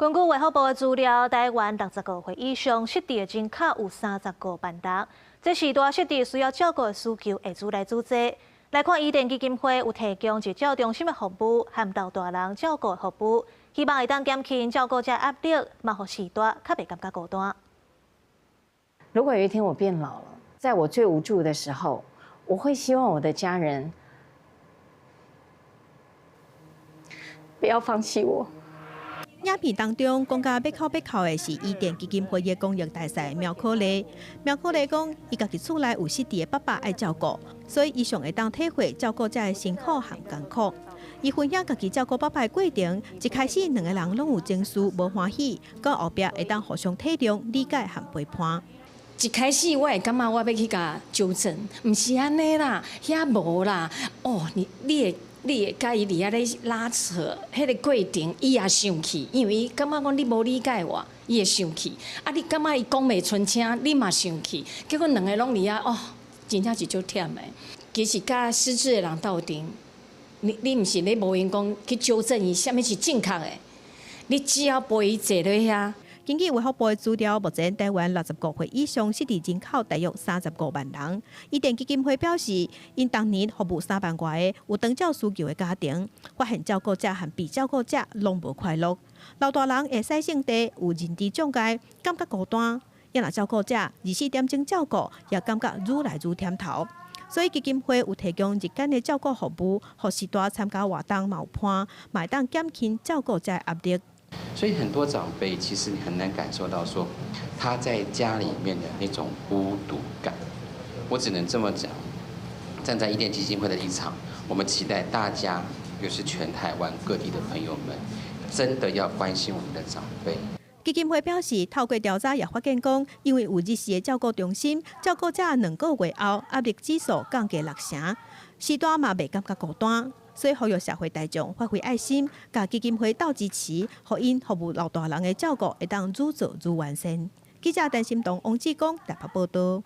根據衛福部的資料，台灣65歲以上失智的人口有35萬人，這序大失智需要照顧的需求會愈來愈濟。來看伊甸基金會有提供日照中心的服務，和老大人照顧的服務，希望會當減輕照顧者壓力，嘛予序大較袂感覺孤單。如果有一天我變老了，在我最無助的時候，我會希望我的家人不要放棄我。影片當中講甲欲哭欲哭的是伊甸基金會的公益大使苗可麗。苗可麗講，伊家己厝內有失智的爸爸愛照顧，所以伊上會當體會照顧者的辛苦和艱苦。伊分享家己照顧爸爸的過程，一開始兩个人攏有情緒無歡喜，到後壁會當互相體諒、理解和陪伴。一開始我會感覺我欲去共糾正，毋是按呢啦，遐無啦。哦，你會佮伊佇遐咧拉扯，彼个過程伊也生氣，因為伊感覺講你無理解我，伊會生氣。啊，你感覺伊講袂出聲，你嘛生氣，結果兩个攏佇遐哦，真正是足忝的。其實佮失智的人鬥陣，你毋是咧無閒講去糾正伊，啥物是正確的，你只要陪伊坐落遐。根據衛福部的資料，目前台灣65歲以上失智人口大約35萬人。伊甸基金會表示，𪜶當年服務3萬外個有長照需求的家庭，發現照顧者和被照顧者攏無快樂。老大人會使性地有認知障礙，感覺孤單；也若照顧者24點鐘照顧，也感覺愈來愈忝頭。所以基金會有提供日間的照顧服務，予序大參加活動嘛有伴，嘛會當減輕照顧者的壓力。所以很多長輩其實你很難感受到說他在家裡面的那種孤獨感。我只能這麼講，站在伊甸基金會的立場，我們期待大家，就是全台灣各地的朋友們，真的要關心我們的長輩。基金會表示，透過調查也發現講，因為有日時的照顧中心，照顧者兩個月後壓力指數降低六成，序大嘛袂感覺孤單。所以呼籲社會大眾發揮愛心，共基金會鬥支持，予𪜶服務老大人的照顧會當愈做愈完善。記者陳心彤、王志剛台北報道。